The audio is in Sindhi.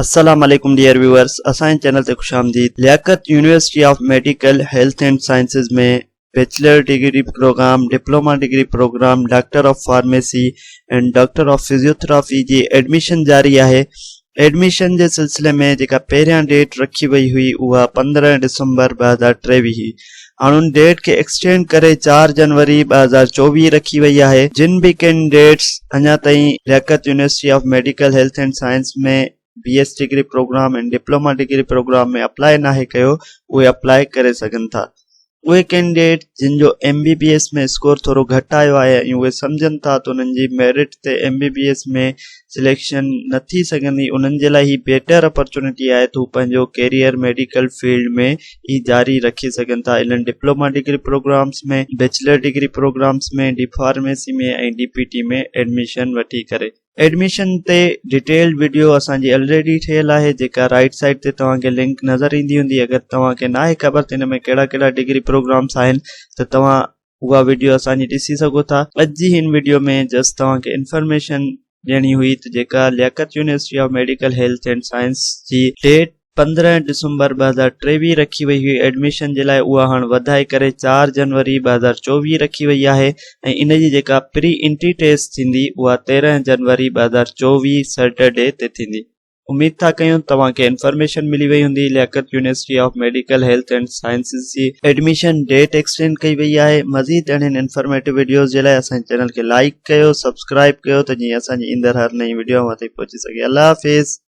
السلام عليڪم ڊيئر ويوئرس اسان جي چينل تي خوش آمديد Liaquat university of medical health and sciences ۾ bachelor degree programme diploma degree programme doctor of pharmacy and doctor of physiotherapy جي ايڊميشن جاري آهي ايڊميشن جي سلسلي ۾ جيڪا پهريان ڊيٽ رکي وئي هئي اها 15 ڊسمبر 2023 هئي هاڻ ان ڊيٽ کي ايڪسٽينڊ ڪري چار جنوري 2024 رکي وئي آهي. جن به ڪينڊيڊيٽس اڃا تائين Liaquat university of medical health and science ۾ B S degree programme ۽ diploma degree programme ۾ apply ناهي ڪيو اهي اپلائي ڪري سگهن ٿا. اهي ڪينڊيڊيٽ جن جو M B B S ۾ score ٿورو گهٽ آيو آهي ۽ اهي سمجهن ٿا ته انهن جي ميرٽ تي M B B S ۾ selection نه ٿي سگهندي انهن جي لاء هي بيٽر اپرچونٽي آهي ته هو پنهنجو ڪيريئر ميڊيڪل فيلڊ ۾ ئي جاري رکي سگهن ٿا انهن diploma degree programmes ۾ bachelor degree programmes ۾ D pharmacy ۾ ۽ D P T ۾ admission وٺي ڪري. ايڊميشن تي ڊيٽيلڊ وڊيو اسان جي الريڊي ٺهيل آهي جيڪا رائيٽ سائيڊ تي توهان کي لنڪ نظر ايندي هوندي اگر توهان کي ناهي خبر ته ان ۾ ڪهڙا ڪهڙا ڊگري پروگرامس آهن ته توهان اها وڊيو اسان جي ڏسي سگهو ٿا اڄ جي هن وڊيو ۾ جسٽ توهان کي انفارميشن ڏيڻي هئي ته جيڪا Liaquat university of medical health and science جي ڊيٽ 15 ڊسمبر 2023 رکي وئي هئي ايڊميشن جي لاء اها هاڻ وڌائي ڪري 4 جنوري 2024 رکي وئي آهي ۽ ان جي جيڪا پري انٽري ٽيسٽ ٿيندي اها 13 جنوري 2024 سيٽرڊي تي ٿيندي. اميد ٿا ڪيون توهان کي انفارميشن ملي وئي هوندي Liaquat university of medical health and sciences جي ايڊميشن ڊيٽ ايڪسٽينڊ ڪئي وئي آهي مزيد اهڙين انفارميٽو وڊيوز جي لاء اسان جي چينل کي لائيڪ ڪيو سبسڪرائيب ڪيو ته جيئن اسان جي ايندڙ هر نئين وڊيو اوهان تائين پهچي سگهي الله حافظ.